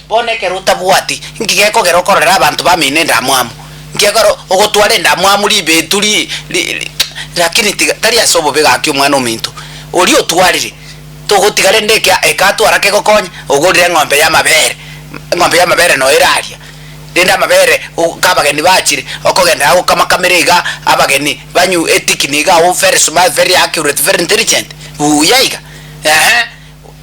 Bono ekero otabwati, inki gekogera okororera abanto bamino endamwamu? Nki ekero ogotwara endamwamu ribetu ri ri ri lakini tiga tari ase obobe gaki omwana ominto, oria otwarire, togotiga rende eke ekatwara kegokonye, ogorire eng'ombe ya amabere, eng'ombe ya amabere noyo ere aria, rende amabere o ka abageni bachire, okogenda agokamakamera iga abageni banywe etikini iga agwo very smart, very accurate, very intelligent, buya iga, eeh.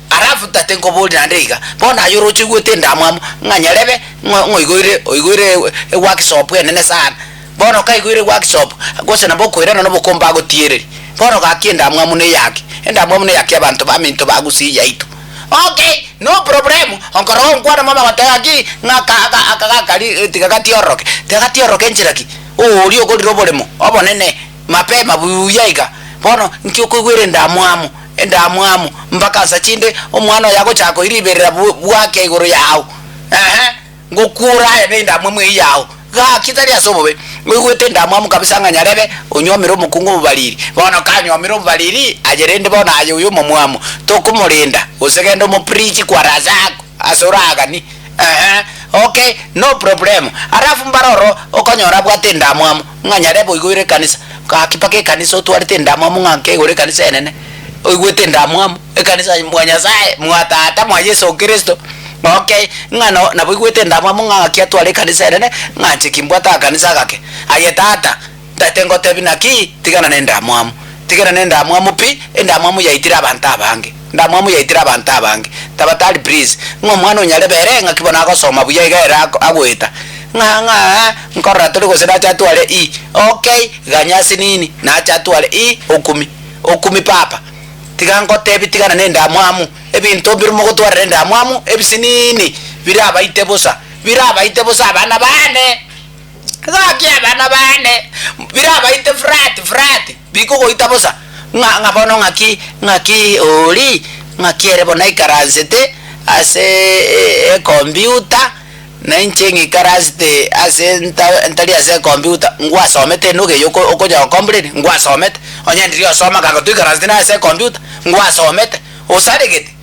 Alafu tate nkoborie naende iga, bono aye oroche oigwete endamwamu, ng'a nyarebe, ng'a ng'a oigoire oigoire eworkshop enene sana. Bono kaigoire eworkshop, gose nabo okoirana na obokombe agotiereria. Bono gaki endamwamu na eyaki, endamwamu na eyaki abanto baminto ba gusii yaito. Okay, no problem, onkoro gonkwana mama goteba gaki, ng'a aka aka aka gakari tiga gatiororoke, tiga gatiororoke nchera ki? Oria ogorire oboremo obonene mapema buya iga, bono nki okoigwera endamwamu? Endamwamu, mpaka nsa chinde omwana oye agochaka koiriberera bwake igoro yao, ehe, ngokura aye nendamwamu eyio yao. Gaki tari ase obobe, oigwete endamwamu kabisa ng'a nyarebe onywomire omokungu omobariri. Bono kanywomire omobariri, aye rende bono aye oyo omomwamu, tokomorenda, gose genda omopreach kwa razako ase oragani, ehe, okay, no problem. Alafu mbare oro okonyora abwate endamwamu, ng'a nyarebe oigoire ekanisa, Gaki mpaka ekanisa otwarete endamwamu ng'a nkeigore ekanisa enene, oigwete endamwamu, ekanisa mwa Nyasaye, mwa Tata, mwa Yeso Kristo, okay, ng'a no nabo oigwete endamwamu ng'a ng'aki atware ekanisa enene, ng'a inche kimbwate akanisa agake. Aye tata, ntagete ngotebi naki, tigana na endamwamu, tigana na endamwamu pi, endamwamu yaitire abanto abange, endamwamu yaitire abanto abange. Tabatari please, ng'a omwana onyarebe ere ng'aki bono agosoma buya iga ere agoeta. Ng'a ng'a nkorora tore gose nache atware i okay ganya asinini nache atware i okumi okumi papa tiga ngotebi tigana na endamwamu ebinto mbire mogotwarera endamwamu ebisinini birabaite bosa birabaite bosa abana bane gaki abana bane birabaite flat flat bikogoita bosa ng'a ng'a bono ng'aki ng'aki ori ng'aki ere bono aikaransete ase ecomputer. Na inche ng'ikaransete ase nta ntari ase ecomputer, ngwasomete enuga eyio oko okonya gocomplain, ngwasomete, onye ndiria osoma kanga toikaransete naye ase ecomputer, ngwasomete, osaregete,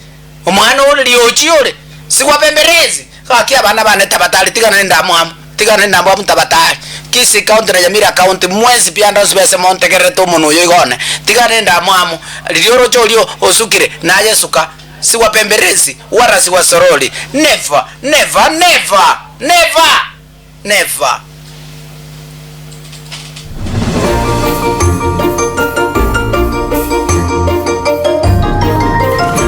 omwana ore riochi ore, sigwabemberezi, gaki abana bane tabatari tigana na endamwamu, tigana na endamwamu tabatari. Kisii county na Nyamira county mwensi pi ande onsi pi ase montegererete omonwa oyo iga one, tigana na endamwamu, riria oroche oria osukire, naye suka. Siwapemberesi wala siwasorori never never never never never.